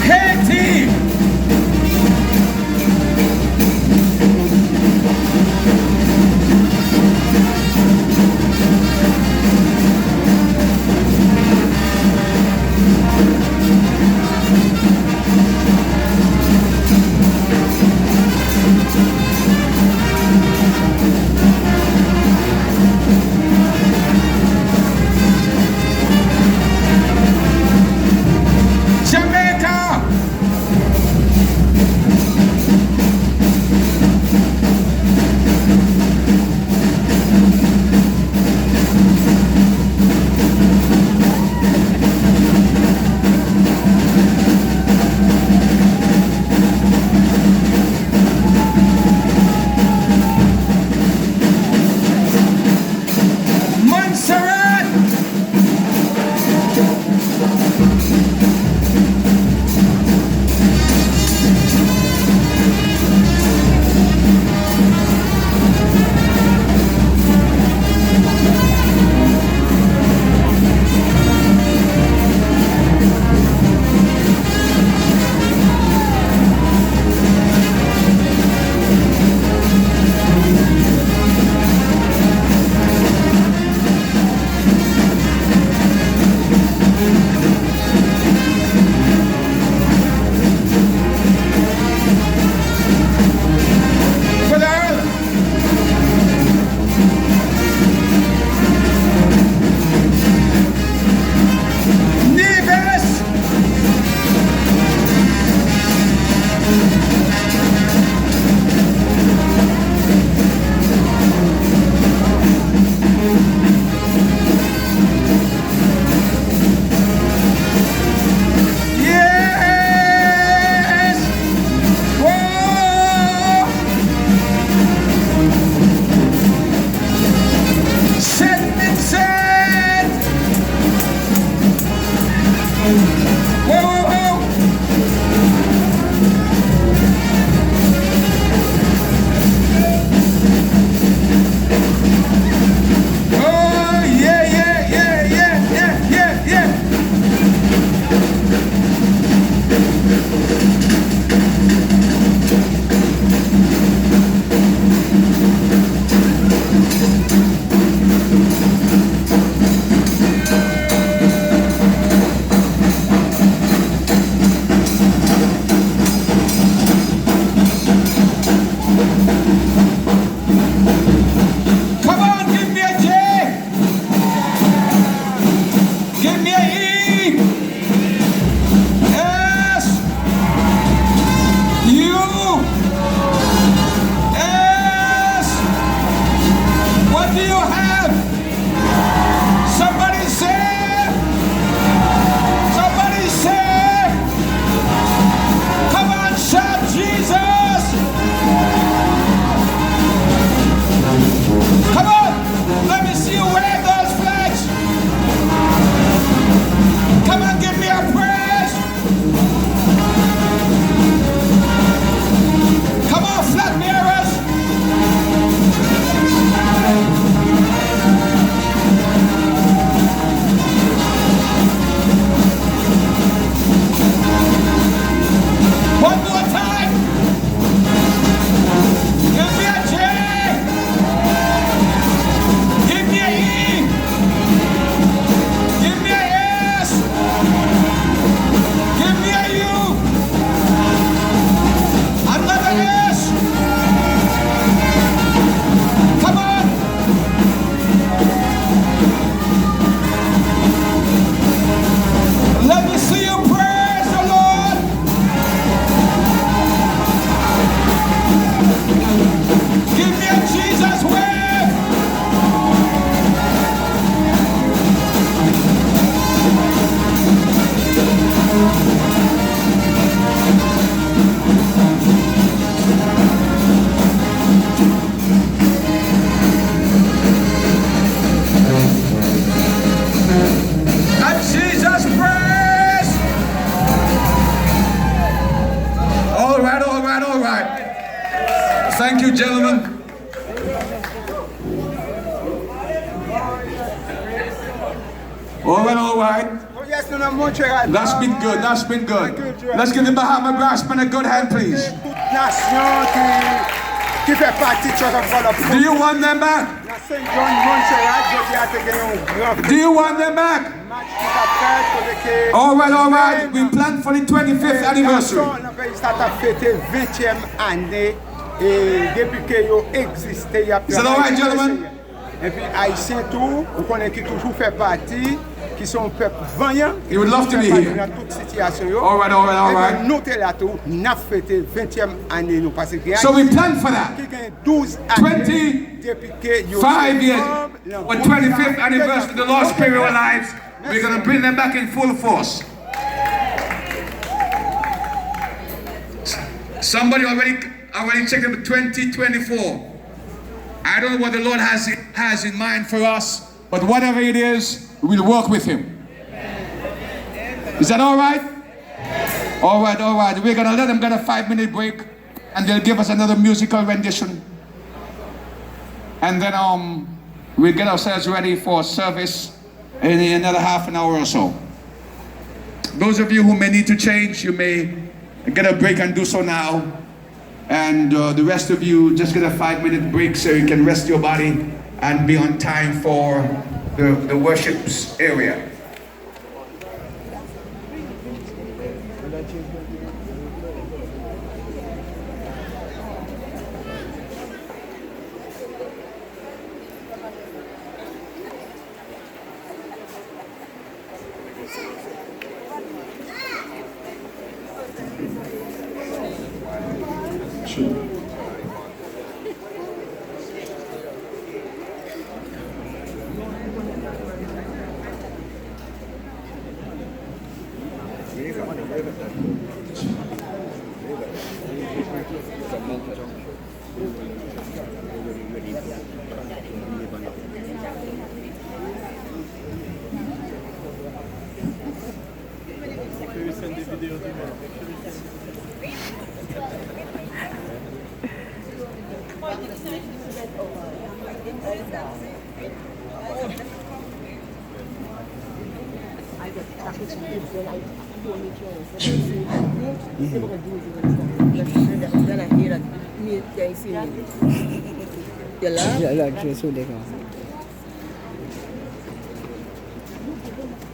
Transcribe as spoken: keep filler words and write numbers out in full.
Haiti! All right, all right. Oh yes, nou nan Montreal. That's been good, that's been good. Let's give the Bahama Brass Band a good hand, please. Tout nasyon ki, ki fè pati Church of God of Christ. Do you want them back? Nan Saint John, Montreal, jodi a te gen yon gran Do you want them back? Match ki t ap fèt, kote ke All right, all right. We plan for the twenty-fifth anniversary. Gason nan peyi sa t ap fete ventyèm ane, e, depi ke yo egziste, y ap Is that all right, travay pou gentlemen? Senyè. Epi Ayisyen tou, ou konnen ki toujou fè pati, ki se yon pèp vanyan, ki You would love to toujou be fè pati here. Nan tout sitiyasyon yo. All right, all right, all right. Ebyen, nou te la tou, n ap fete ventyèm ane nou pase gen So we Ayisyen plan for that. Ki gen douz ane depi ke yo Twenty-five years. But twenty-fifth anniversary of the Lord's Spirit Lives, we're gonna bring them back in full force. Somebody already already checked it for twenty twenty-four. I don't know what the Lord has has in mind for us, but whatever it is, we'll walk with Him. Is that all right? All right, all right. We're gonna let them get a five minute break. And they'll give us another musical rendition. And then um, we'll get ourselves ready for service in another half an hour or so. Those of you who may need to change, you may get a break and do so now. And uh, the rest of you, just get a five minute break so you can rest your body and be on time for the, the worship area. Lòt, lòt, sou devan.